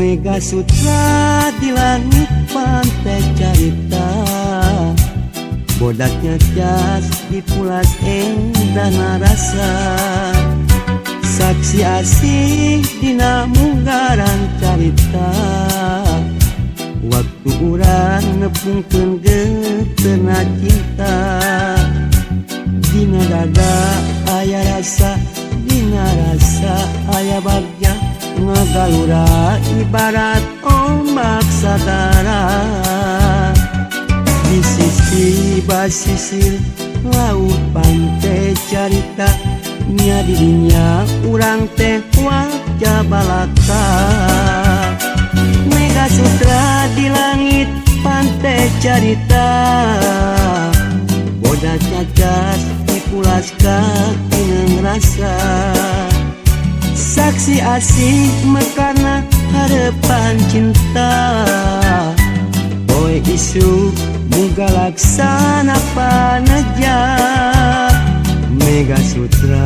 Mega Sutra di langit pantai carita, bodaknya jas dipulas endah rasa. Saksi asih dina munggaran carita, waktu urang nepungkeun geutena cinta. Dina dada aya rasa, dina rasa aya bagja, ngagalura ibarat ombak sagara. Di sisi basisir laut pantai carita, nya didinya urang teh wajah balaka. Mega Sutra di langit pantai carita, bodas cacas dipulas katineng rasa. Saksi asih mekarna harapan cinta, poe isuk muga laksana paneja. Mega Sutra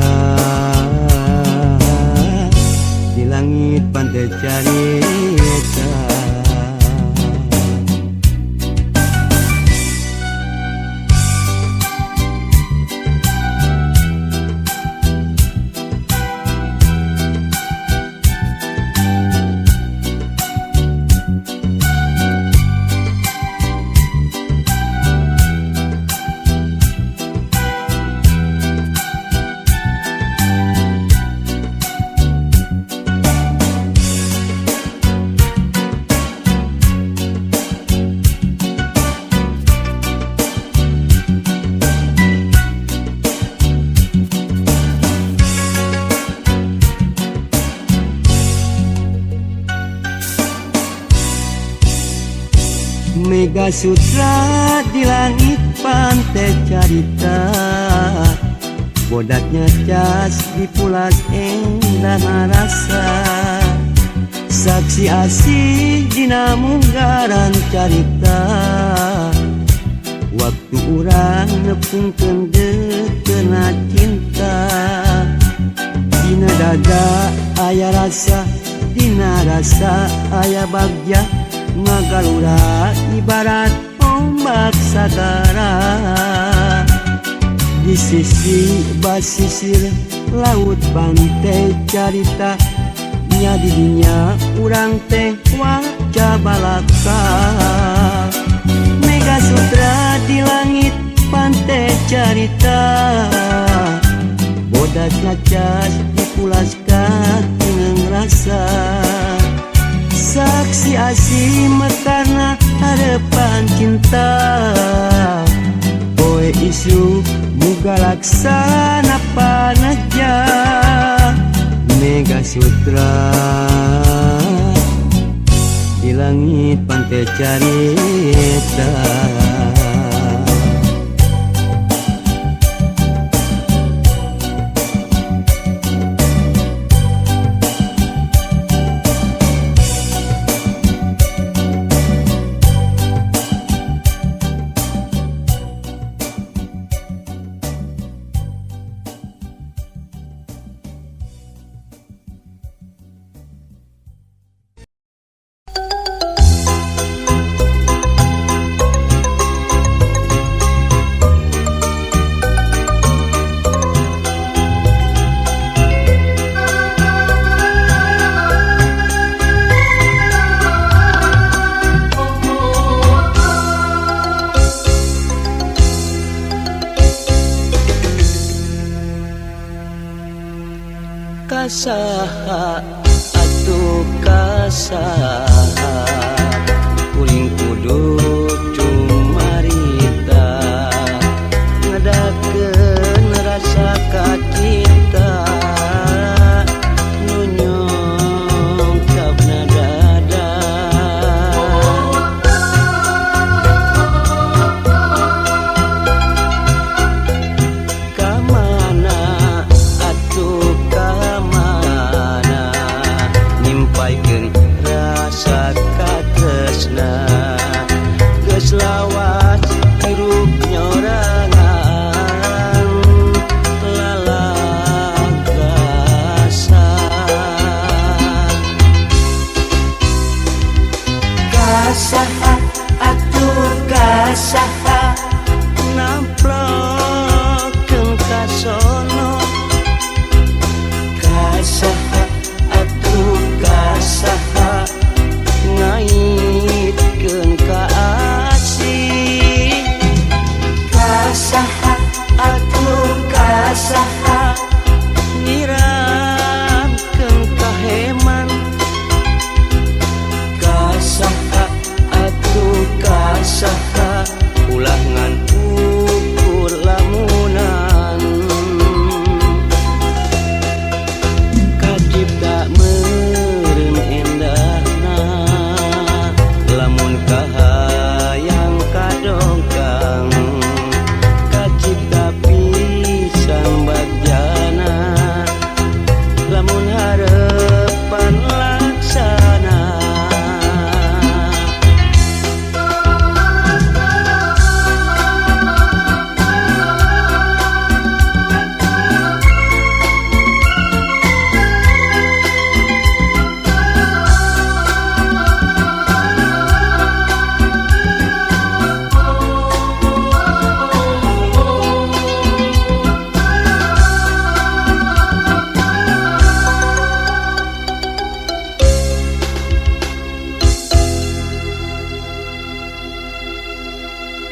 di langit pantai carita. Mega Sutra di langit pantai carita, bodaknya cas dipulas endah rasa. Saksi asih dina munggaran carita, waktu urang nepungkeun geutena cinta. Dina dada aya rasa, dina rasa aya bagja, ngagalura ibarat ombak sagara. Di sisi basisir laut pantai carita, nya didinya urang teh wajah balaka. Mega Sutra di langit pantai carita, bodas ngacas dipulas katineng rasa. Saksi asih mekarna harapan cinta, poe isuk muga laksana paneja. Mega Sutra di langit pantai carita. Kasaha atuh kasaha, kuring kudu cumarita, ngedakeun rasa ka kita, nu nyongkapna dada. Kamana atuh kamana, nimpaikeun rasa katresna, geus lawas hirup nyorangan, lalaki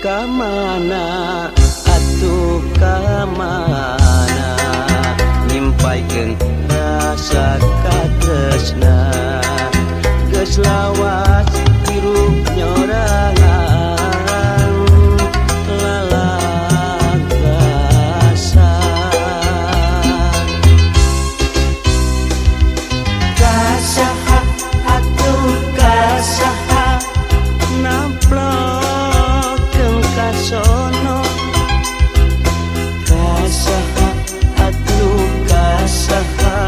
Kamana atuh kamana nyimpaikeun rasa katresna? Geus lawas hirup nyorangan lalagasan. Kasaha atuh kasaha namplokeun kasono? Kasaha atuh kasaha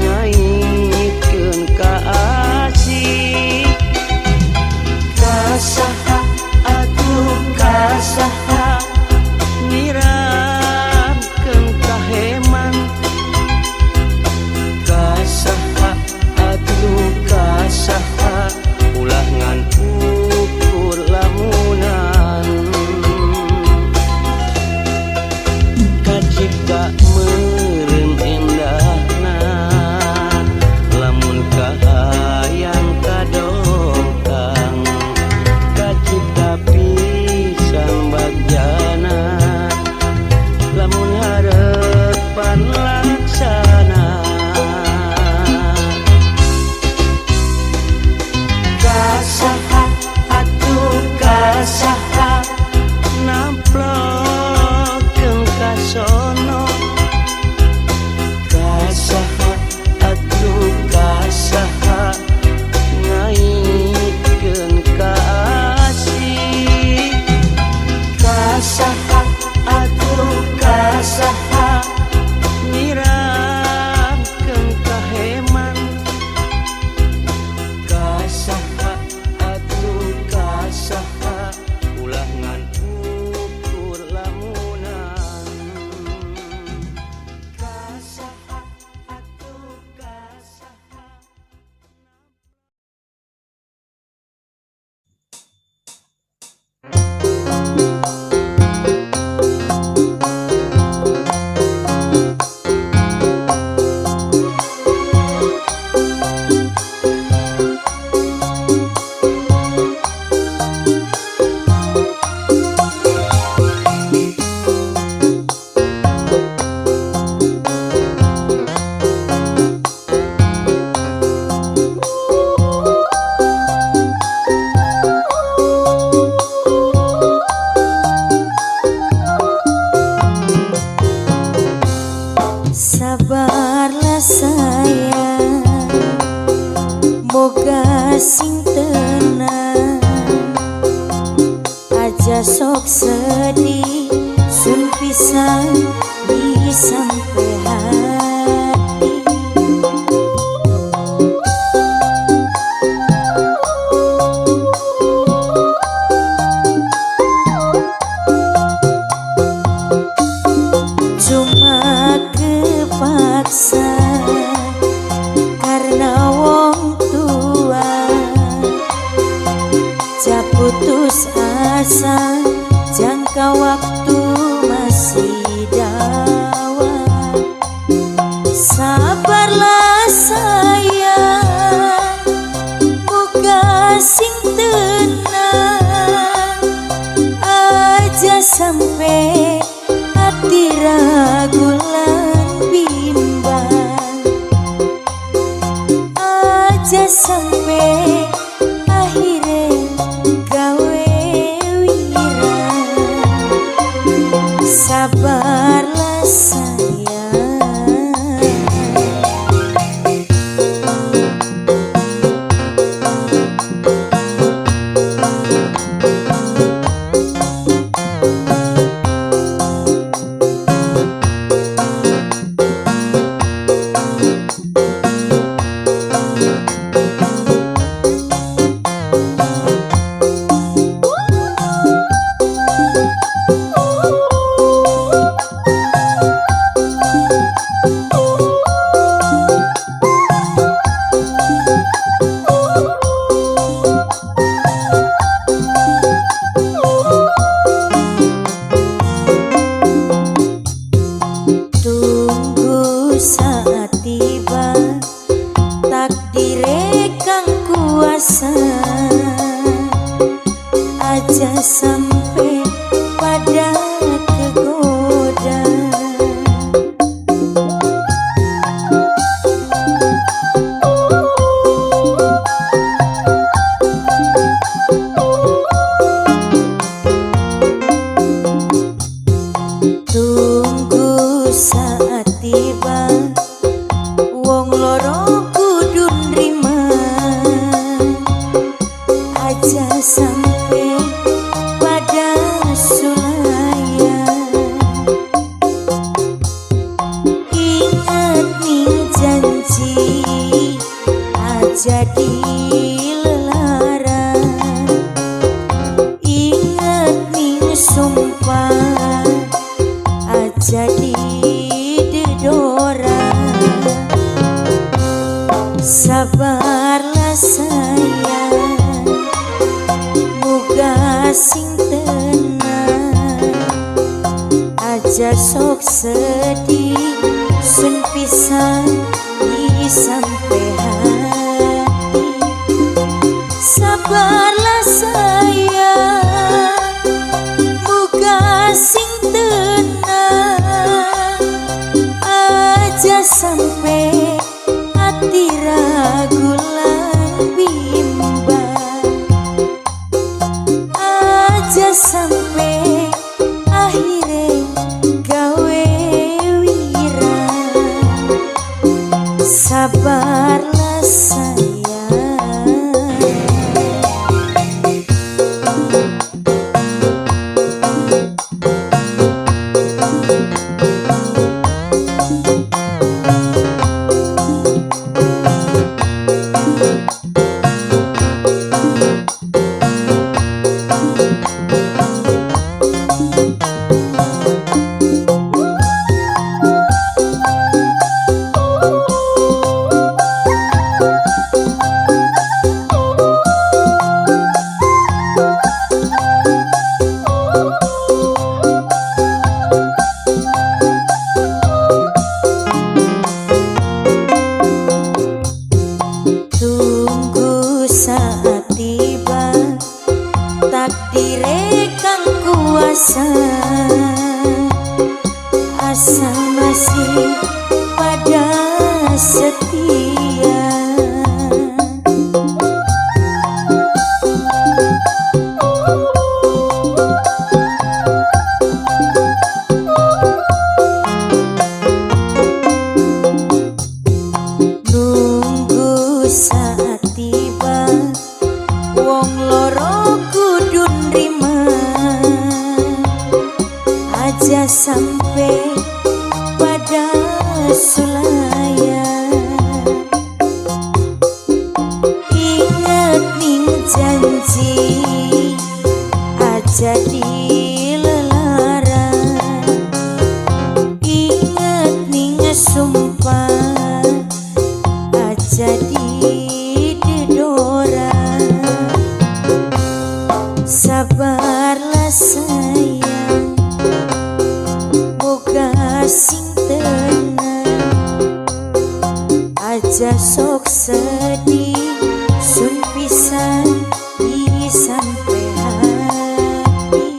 ngaitkeun ka asih? Kasaha atuh kasaha nyiramkeun kaheman? Kasaha atuh kasaha ulah ngan ukur lamunan? Kacipta meureun endahna lamun kahayang kadongkang. Kacipta pisan bagjana lamun harepan laksana. Kasaha atuh kasaha namplokeun kasono? Kasaha atuh kasaha ngaitkeun ka asih? Kasaha atuh kasaha nyiramkeun kaheman? Kasaha atuh kasaha ulah ngan ukur lamunan? Kasaha atuh kasaha. Sabarlah sayang, moga sing tenang. Aja sok sedih, sun pisang di sampai hati. Cuma kepaksa karena wong tua. Ja putus asa, jangka waktu masih dawa. Sabarlah sayang, moga sing tenang. Aja sampai hati ragu lan bimbang. Aja sampai akhirnya gawe wirang. Sabarlah sayang. Tunggu saat tiba takdire kang kuasa. Aja sampai pada kegoda. Tunggu saat tiba, wong loro kudu nrima, aja sampai pada sulaya. Ingat nih janji, aja dilelara. Ingat nih sumpah, aja didedora. Sabarlah sayang, muga sing tenang, aja sok sedih, sun pisah di sampai hati. Sabarlah sayang, muga sing tenang, aja sampai hati ragu lan bimbang, aja sampai akhirnya gawe wirang. Sabarlah sayang. Tunggu saat tiba, takdire kang kuasa, asal masih pada setia. Nunggu saat tiba, wong loro kudu nrima, aja sampai pada sulaya. Ingat ning janji, aja dilelara. Ingat ning sumpah, aja didedora. Sabarlah sayang, moga sing tenang, aja sok sedih, sun pisan di sampai hati.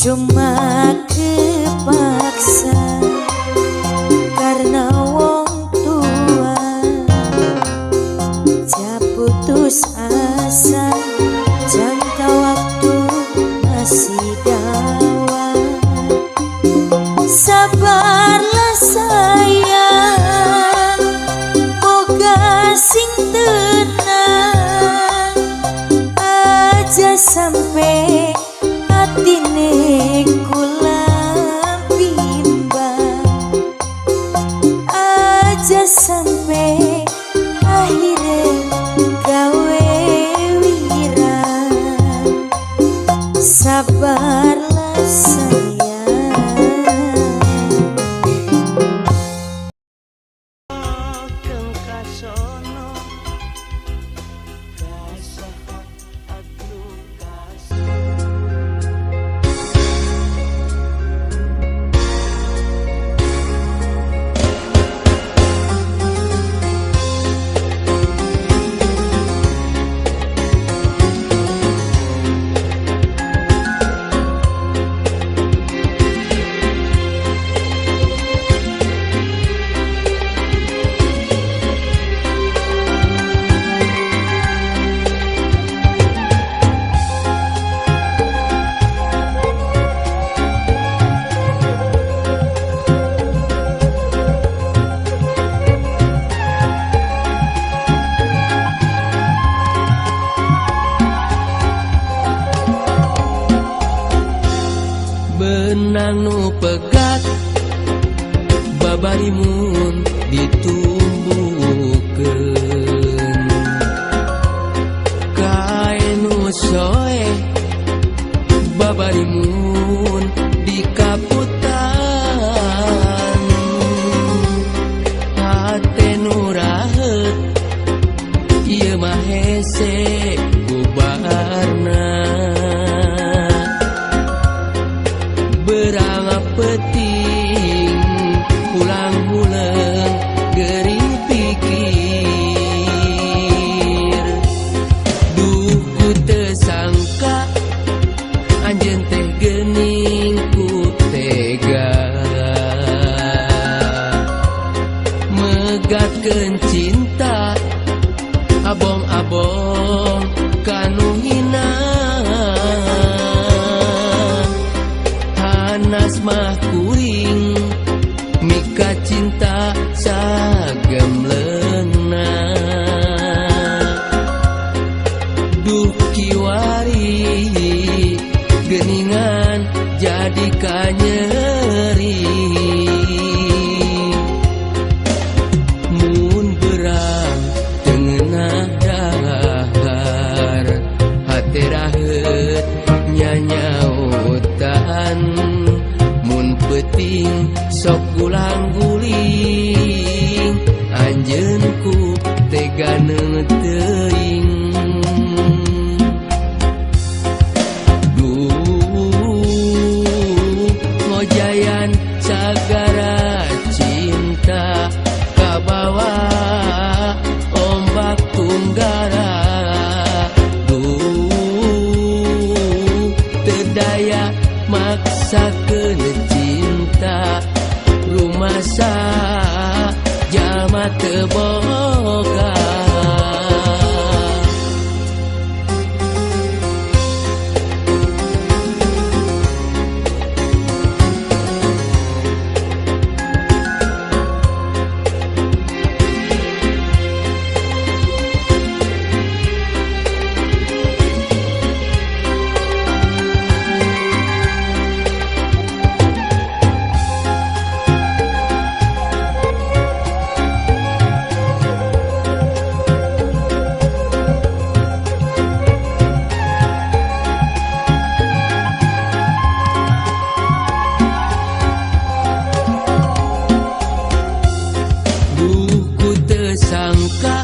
Cuma kepaksa karena wong tua, ja putus asa, jangka waktu masih dawa. Sabarlah sayang, moga sing tenang, aja sampai atine kula bimbang, aja sampai akhirnya gawe wirang. Sabarlah sayang. Kasono kasaha at lukas. Benang nu pegat babarimun ditumbuhkeun, kae nu soeh babarimun dikaputan, hate nu raheut ieu mah hese bubarna. Berang peting pulang huleung gering pikir, duh ku teu sangka anjeun teh geuning ku tega megatkeun cinta abong-abong kanu hina. Hanas mah kuring mika cinta sagemleungna, duh kiwari geuningan jadi kanyeri. Mun berang teu ngeunah dahar, hate raheut nyanyautan, mun peuting sok gulang-guling anjeun ku tega teuing. Duh ngojayan sagara cinta kabawa ombak tunggara, duh teu daya maksakeun cinta rumasa jalma teu boga. Sangka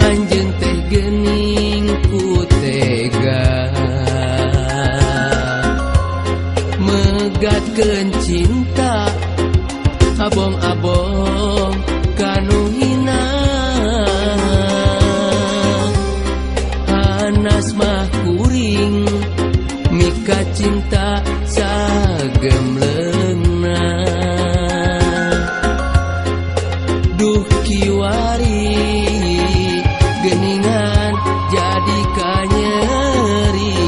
anjeun teh geuning ku tega megatkeun cinta abong-abong kanu hina. Hanas mah kuring mika cinta sagemleungna, duh kiwari geuningan jadi kanyeri.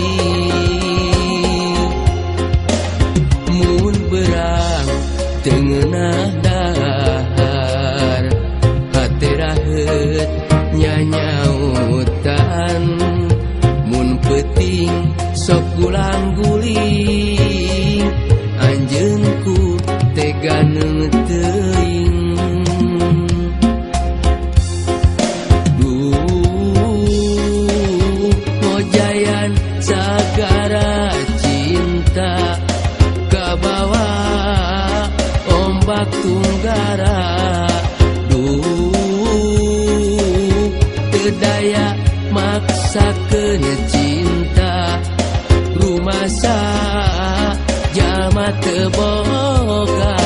Mun berang teu ngeunah dahar, hate raheut nyanyautan, mun peuting sok gulang-guling anjeun ku tega teuing. Duh ngojayan sagara cinta kabawa ombak tunggara, duh teu daya maksakeun cinta rumasa jalma teu boga.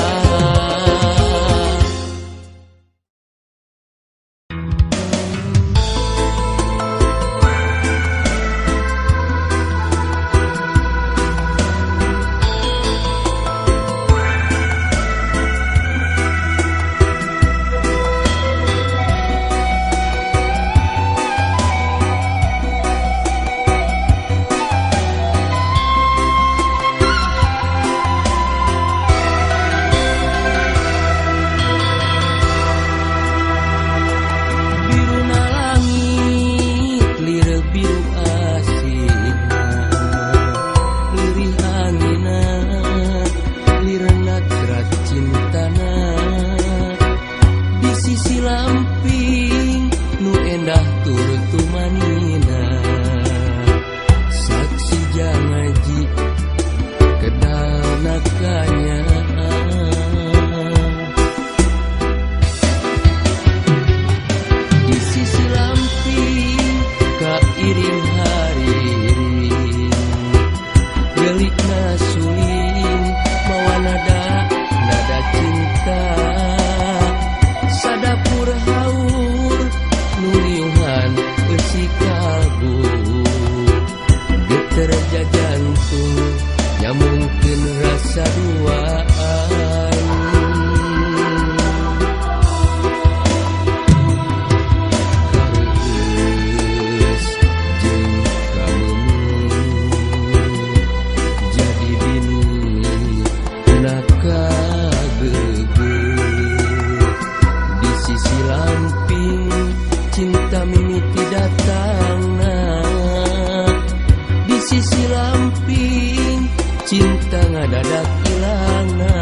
sisi lamping cinta ngadadak ilangna.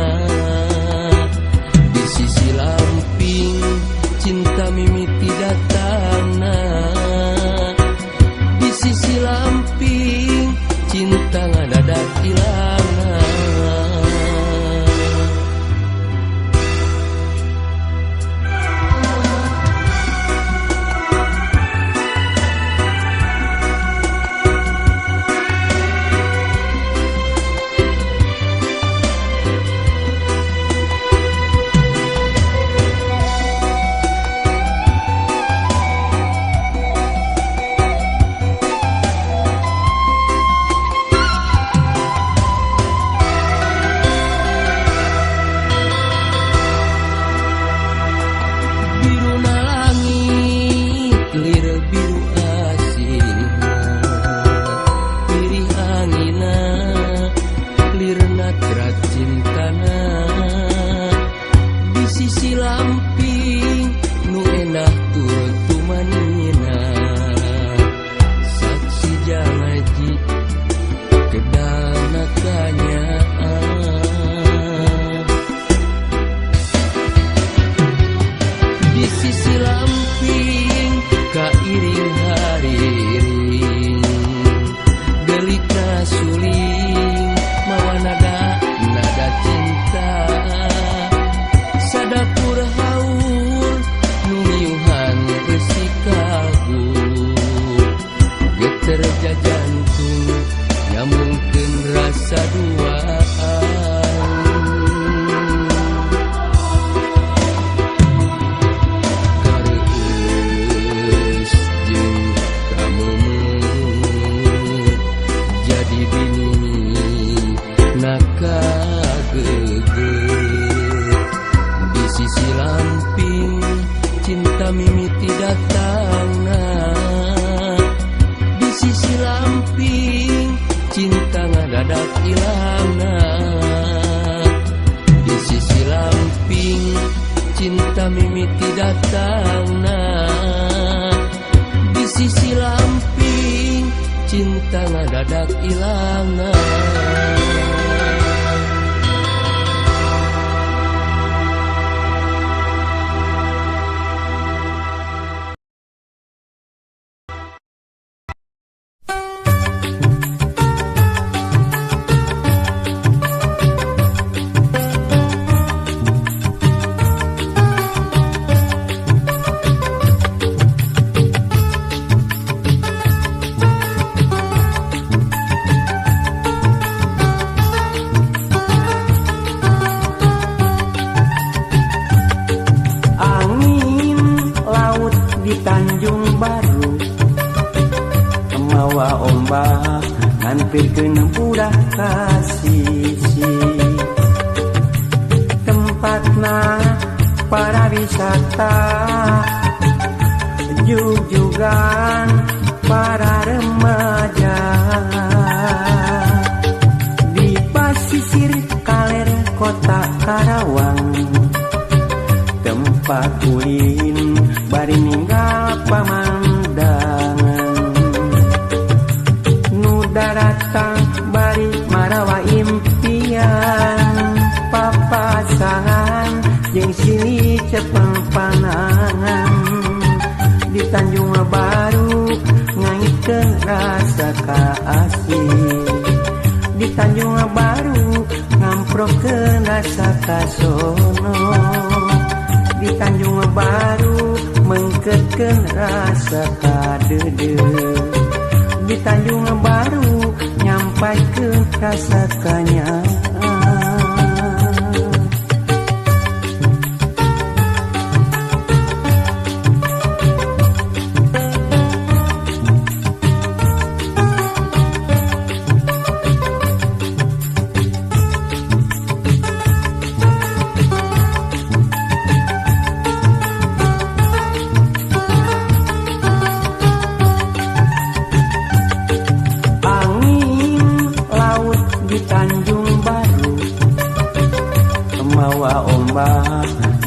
Di sisi lamping cinta mimiti datangna. Di sisi lamping cinta ngadadak ilangna.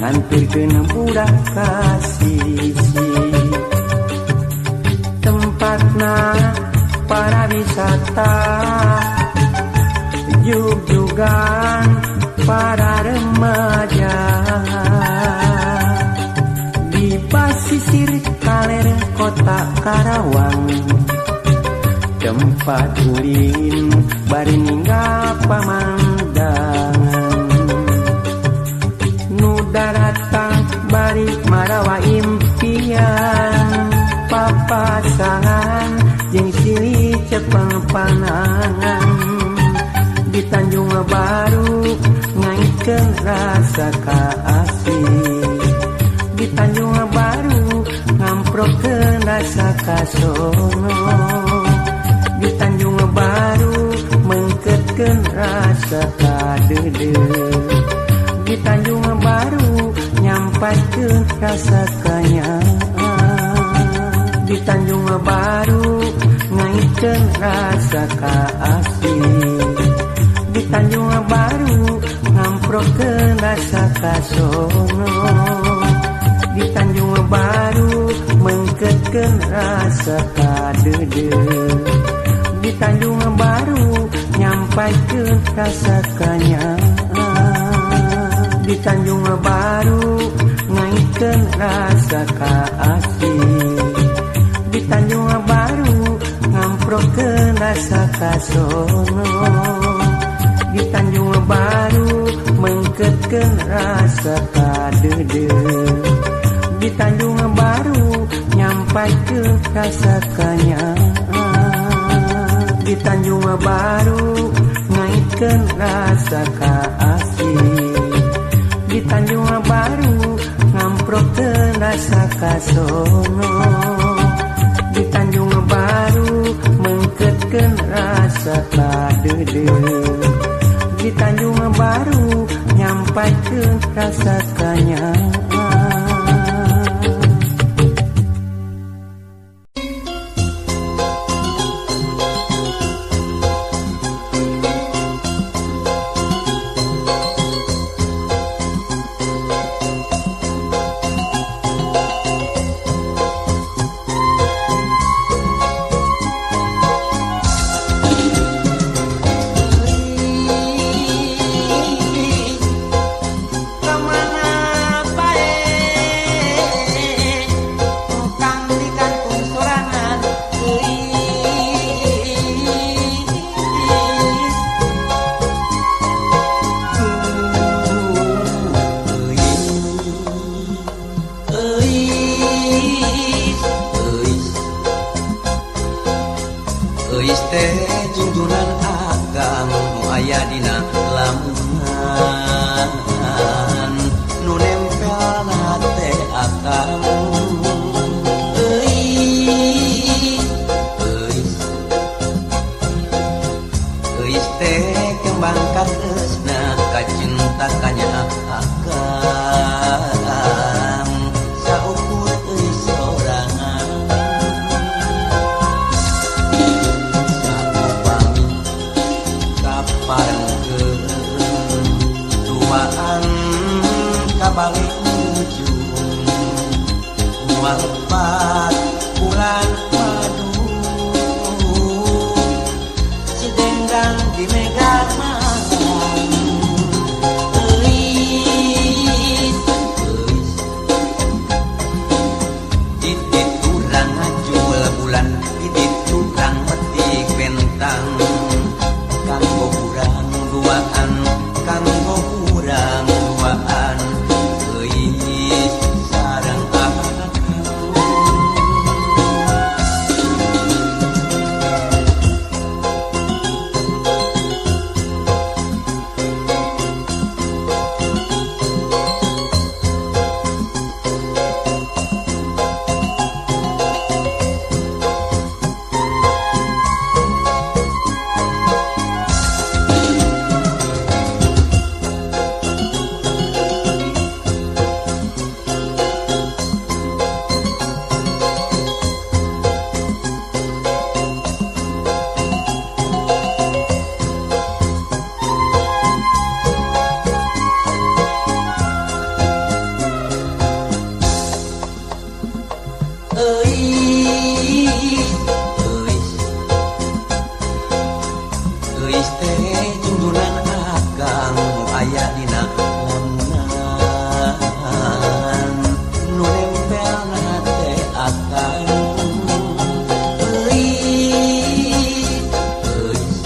Ngantirkeun budak ka sisi tempatna para wisata jugjugan para remaja di pasisir kaler kota Karawang tempat ulin bari ninggal pamandangan nu daratang bari marawa impian papasangan jeung silih cepeng panangan di Tanjung Baru ngaitkeun rasa kaasih di Tanjung Baru ngamprokeun rasa kasono di Tanjung Baru mengketkeun rasa kadeudeuh di Tanjung Baru nyampaikeun rasa kanyaah di Tanjung Baru ngaitkeun rasa kaasih di Tanjung Baru ngamprokeun rasa kasono di Tanjung Baru mengketkeun rasa kadeudeuh di Tanjung Baru nyampaikeun rasa kanyaah di Tanjung Baru ngaitkeun rasa kaasih di Tanjung Baru ngamprokeun rasa kasono di Tanjung Baru mengketkeun rasa kadeudeuh di Tanjung Baru nyampaikeun rasa kanyaah di Tanjung Baru ngaitkeun rasa kaasih di Tanjung Baru ngamprokeun rasa kasono di Tanjung Baru mengketkeun rasa kadeudeuh di Tanjung Baru nyampaikeun rasa kanyaah. Di Mega Malang. Euy. Euis teh junjunan akang nu aya dina lamunan nu nempelna teh akang. Euis, euis,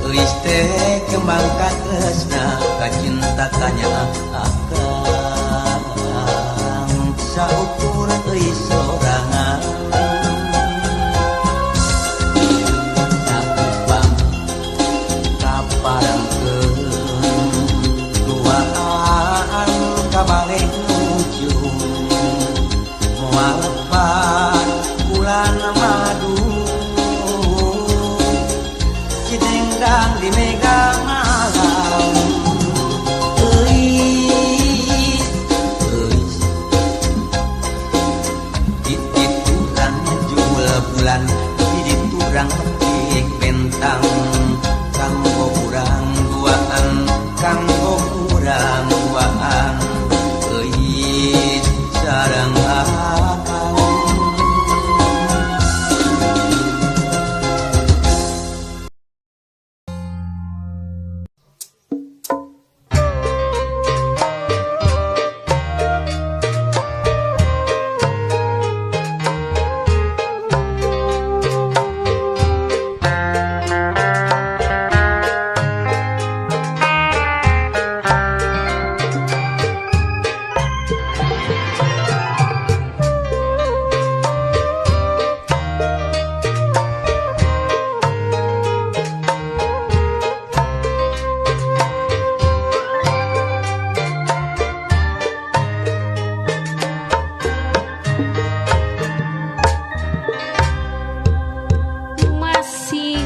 euis teh kembang katresna kacinta kanya akang saukur euis sorangan. Sakupang kaparangkeun duaan kabaleh nujum moal lepat bulan madu cidengdang di mega malam. Euis, euis, di diturang jul bulan di diturang petik bentang kanggo urang duaan kanggo urang duaan euis sareng akang. Masih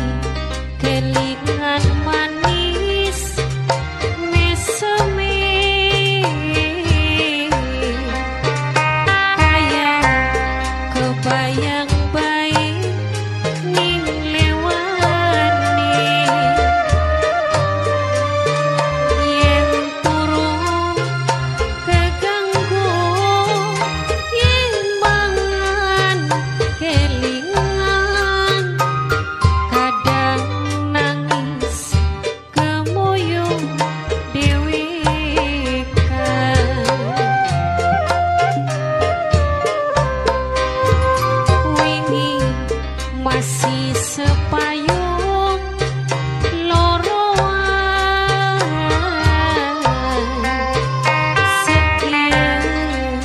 kelingan manis meseme kaya kebayang bae ning lewane yen turu keganggu yen mangan kelingan kadang nangis kemuyung dewekan. Wingi masih sepayung loroan sekian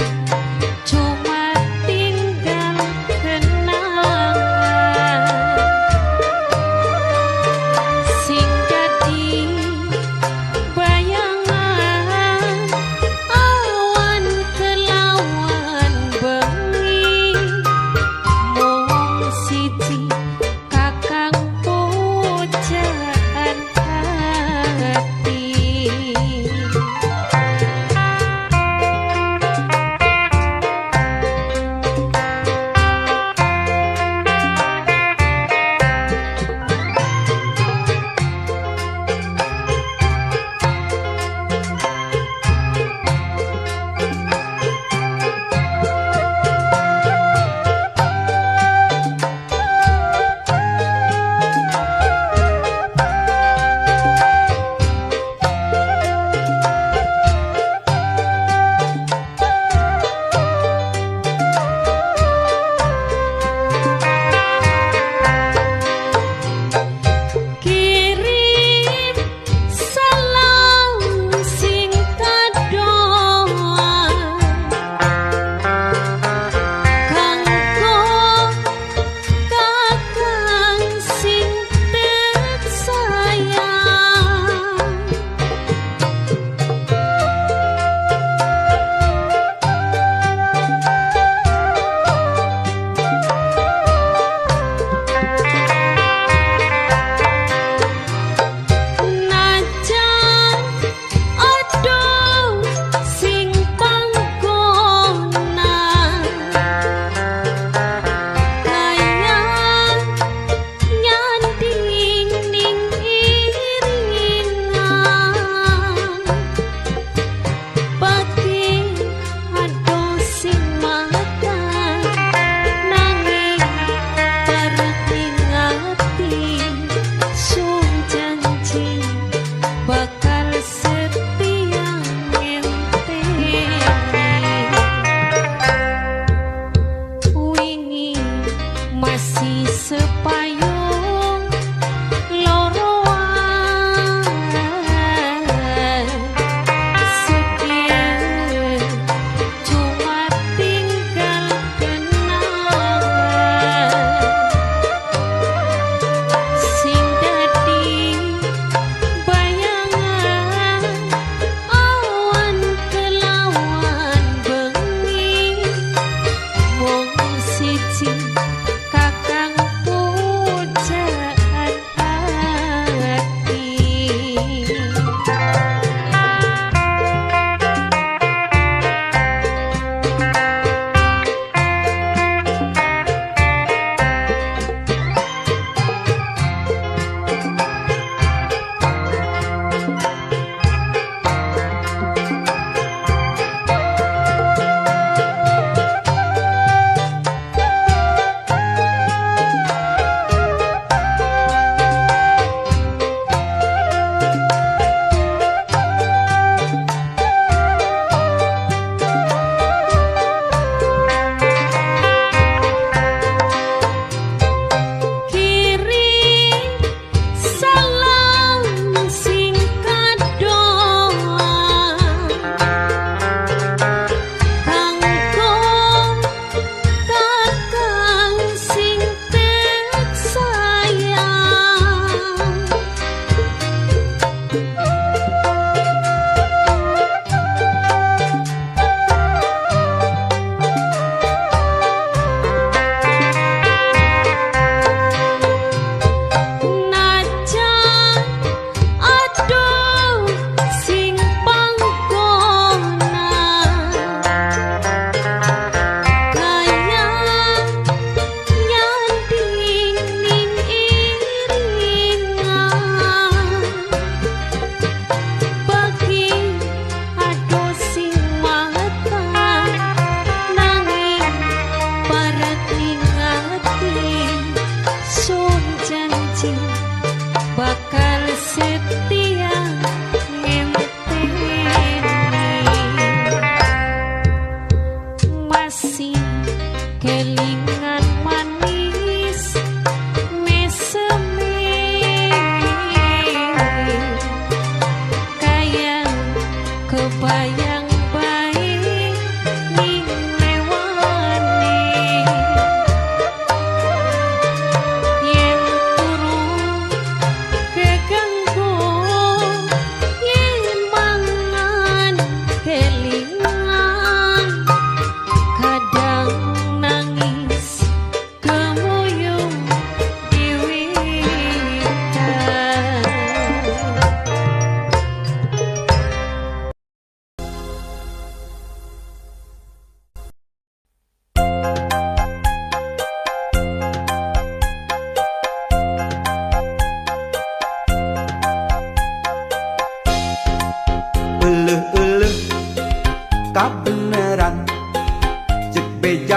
cuma tinggal kenangan sing dadi bayangan awan kelawan bengi mung siji kakang.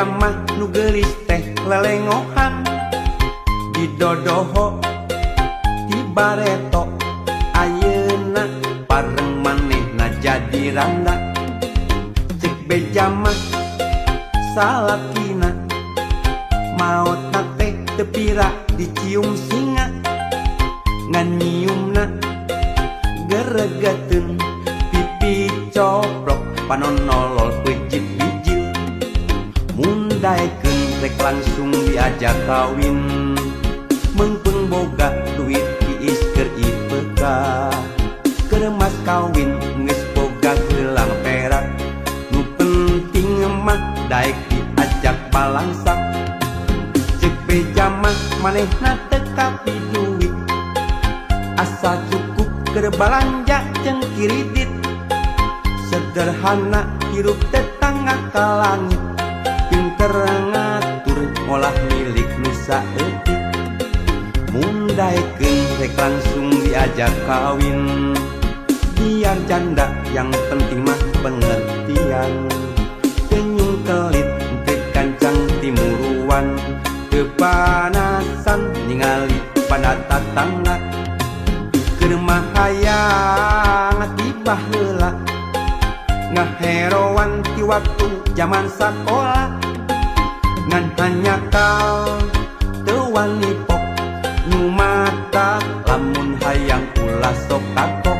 beja mah nu geulis teh lelengohan didodoho ti bareto ayeuna pareng manehna jadi randa. Cek beja mah salakina maotna teh teu pira dicium singa ngan nyiumna geregeteun pipi coplok panon nolol peucit bijil. Mun daekeun rek langsung diajak kawin meungpeung boga duit tiis keur IPK keur mas kawin geus boga gelang perak nu penting mah daek diajak balangsak. Cek beja mah manehna teu kapi duit asal cukup keur balanja jeung kiridit sederhana hirup tetangga ka langit pinter ngatur ngolah milik nu saeutik. Mun daekeun rek langsung diajak kawin biar janda yang penting mah pengertian kenyung kelit teu kancang timuruan teu panasan ningali pada tatangga keur mah hayang tiba heula ngaheroan ti waktu jaman sakola ngan hanyakal teu wani pok nu mata lamun hayang ulah sok takok.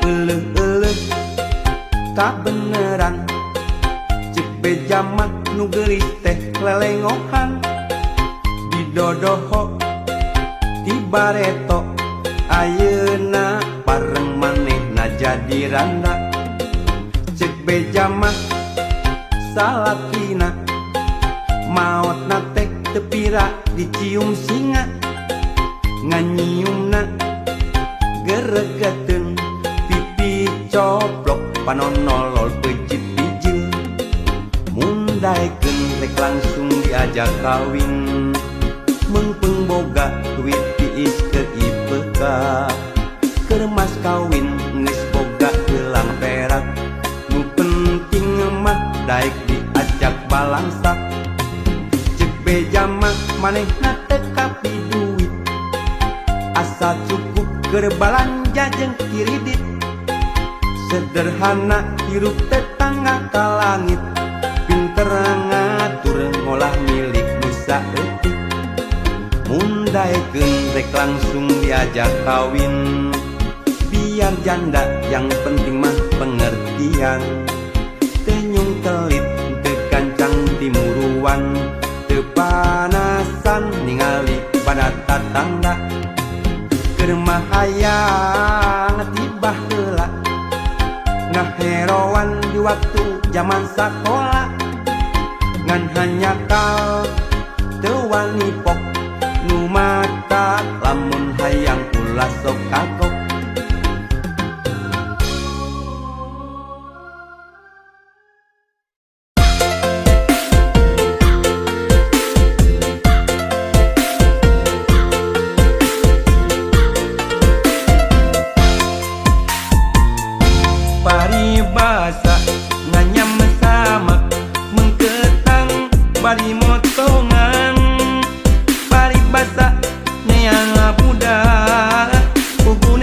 Euleuh-euleuh kabeneran cek beja mah nu geulis teh lelengohan didodoho ti bareto ayeuna pareng manehna jadi randa. Cek beja mah salakina maotna teh teu pira dicium singa ngan nyiumna geregeteun pipi coplok panon nolol peucit bijil. Mun daekeun rek langsung diajak kawin meungpeung boga duit tiis keur IPK keur mas kawin geus boga gelang perak nu penting mah daek diajak balangsak. Cek beja mah manehna teu kapi duit asal cukup keur balanja jeung kiridit sederhana hirup tetangga ka langit pinter ngatur ngolah milik nu saeutik. Mun daekeun rek langsung diajak kawin biar janda yang penting mah pengertian tenyung kelit teu gancang timuruan teu panasan ningali pada tatangga keur mah hayang tiba heula ngaheroan di waktu jaman sakola ngan hanyakal teu wani pok nu mata lamun hayang ulah sok kagok. Paribasa nganyam samak mengketang bari motongan paribasa neang budak pugu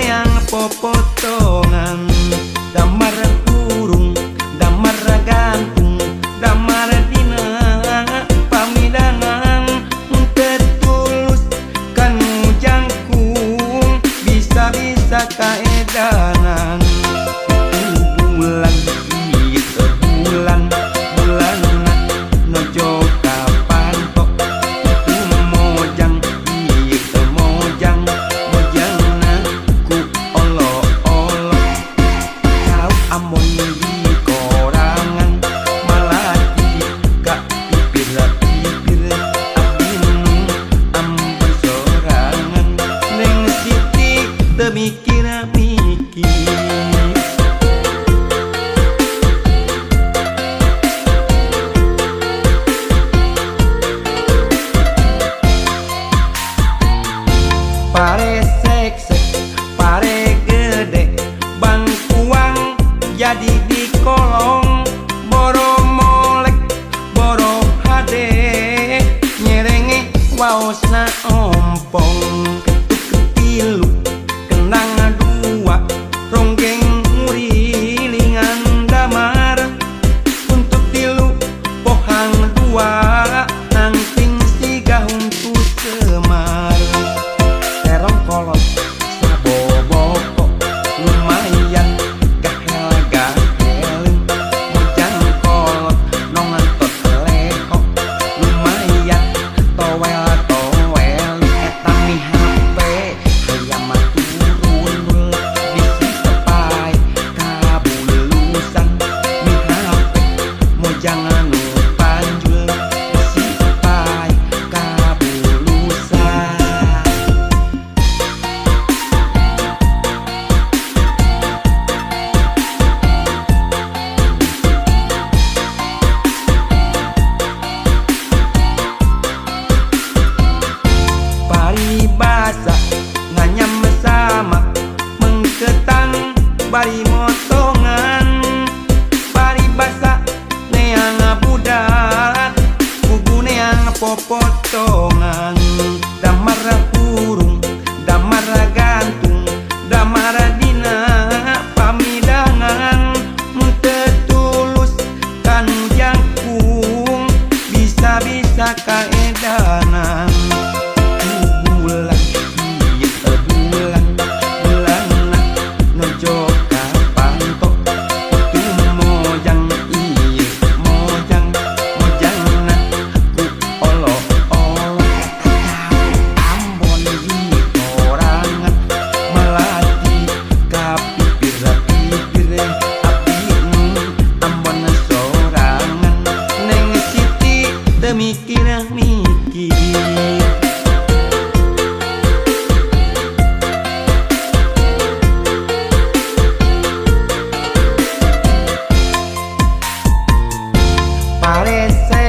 ka kaedanan. Bulan ieu bulan bulanna nojo ka panto. Tu mojang ieu mojang mojangna ku olo olo. Ambon di torangan melati ka pipir pipir abdi nu Ambon sorangan. Neng Siti teu mikir mikir. Parese.